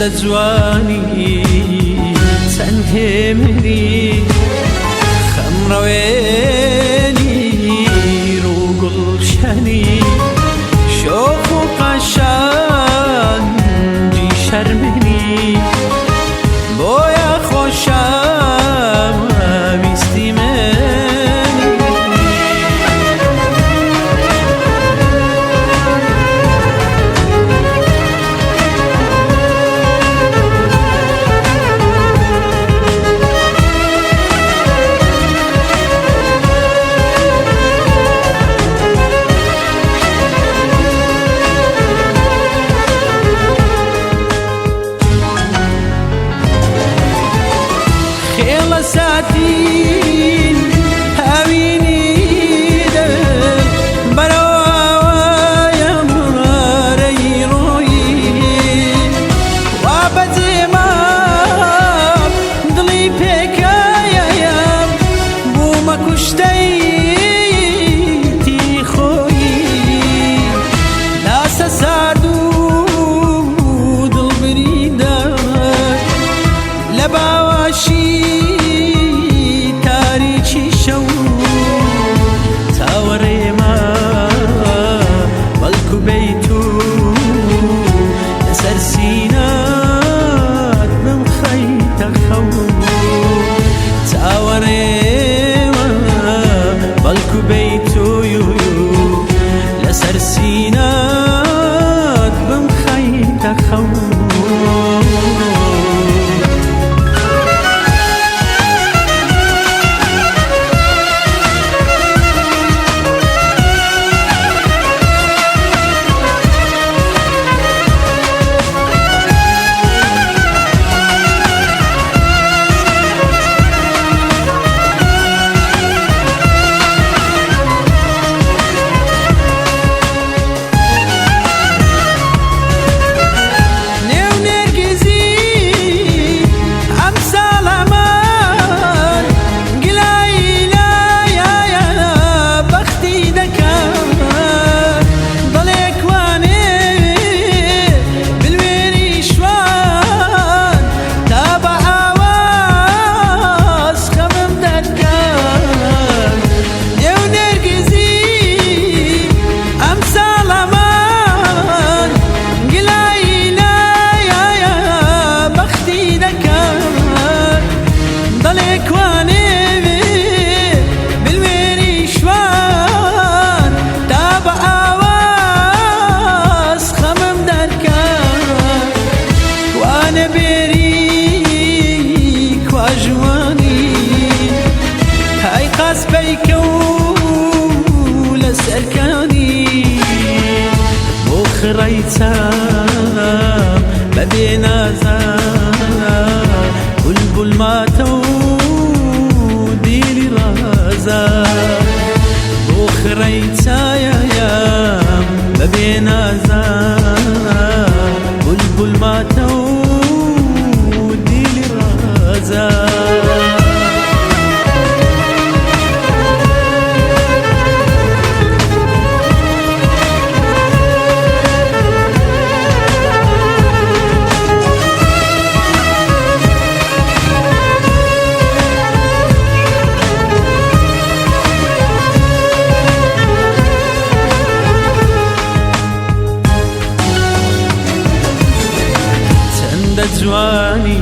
چەندە جوانی، چەند هێمنی، خەمڕەوێنی، ڕووگوڵشەنی، شۆخ و قەشانگی شەرمنی، بۆیە خۆشەویستی منی. خێڵە ساتین هاوینی دڵ بەرەو ئاوایە مارەی ڕۆیی، وا بەجێمام دڵی پێکایەم، بوومە کوشتەی تیری خۆیی. ناسە سارد و دڵ بریندار لە باوەشی تاریکی شەو، چاوەڕێمە بەڵکو بیت و لەسەر سینات بمخەیتە خەو. چاوەڕێمە بەڵکو بیت و لەسەر سینات بمخەیتە خەو. نێو نێرگزی ئەم ساڵەمان گلایی لایە بەختی دەکات، دەڵێ کوانێ بلوێنی شوان تا بە ئاواز خەمم دەرکات. نێو نێرگزی ئەم ساڵەمان گلایی لایە بەختی دەکات، دەڵێ کوانێ بلوێنی شوان تا بە ئاواز خەمم دەرکات. کوانە بێری کوا ژوانی، ئەی قاس پەیکە و لەسەرکانی، بۆ خڕەی چام بەبێ نازا، بولبول ماتە و دیلی ڕازا. بۆ خڕەی چایەم بەبێ نازا، بولبول ماتە و دیلی ڕازا. چەندە جوانی،